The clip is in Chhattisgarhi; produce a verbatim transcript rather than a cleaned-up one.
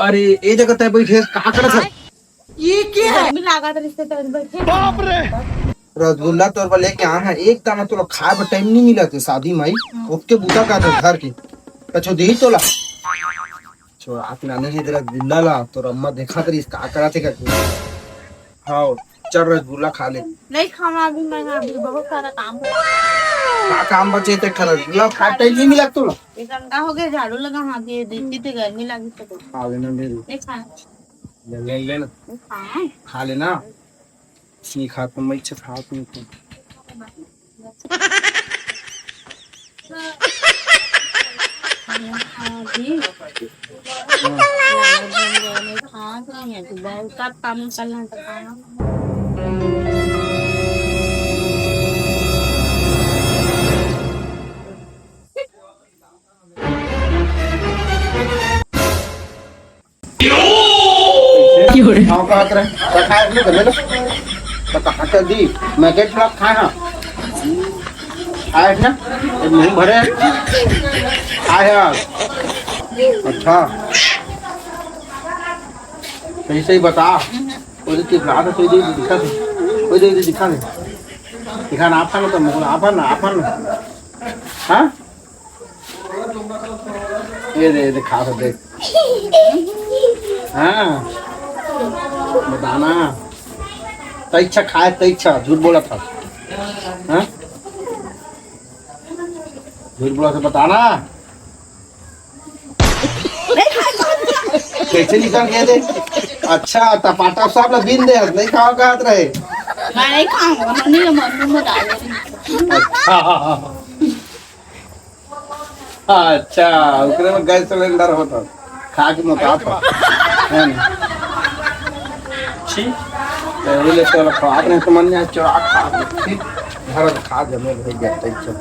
अरे, ए जगह तय बैठे, का करत हस? ये क्या है? गर्मी लागत रहिस ते तय बैठे। बाप रे! रसगुल्ला तोर बर लेके आए हंव, एक दाना तोला खाए बर टाइम नहीं मिलत हे शादी माई। ओतके बूता का तो घर के। कछु देही तोला? छोड़ा के लाने हे रसगुल्ला ला, तोर अम्मा देखत रहिस का करत हे करके। हाँ, चल रसगुल्ला खा ले। नहीं खाना अभी मैं, अभी बहुत सारा काम है। का काम बचे ते खा रसगुल्ला खा टाइम नहीं मिलत तोला। एक घंटा हो गया झाड़ू लगा, हाँ, ये देखी थे गर्मी लगी तो। खा लेना मेरी। नहीं खाना। ले, ले, ले ना। नहीं खाना। खा लेना। नहीं खा तो मैं इच्छा खा तुम तो। हाँ, जी। हाँ, जी, बहुत काम कर रहा था। क्यों रे? हाँ, का करत रहे? तो खाए अपने गले लो। तो कहाँ चल दी? मैं के थोड़ा खाए हाँ। खाए ना? ये मुंह भरे। खाए हाँ। अच्छा। सही सही बता। कोई तो चिल्ला था, कोई दे दिखा दे। कोई दे दिखा दे। दिखा ना, आप ना, तो मुंह आप ना, आप ना। हाँ? ये दे, ये दे, खा तो देख। हाँ। बताना। तैच्छा खाए, तैच्छा, झूठ बोला था। हाँ? झूठ बोला था, बताना। कैसे निकल गए थे? अच्छा, टपाटा सब ला बीन दे, नहीं खाओ कहत रहे। मैं नहीं खाऊंगा, मम्मी ने, मम्मी में डाल दे। अच्छा। अच्छा, ओकरे में गैस सिलेंडर होता, खा के मोटापा, है ना? छी, तो ये ले चलो, खा, आपने तो मन में चुरा खा, ठीक? घर खा जमे रह गया, तो चलो।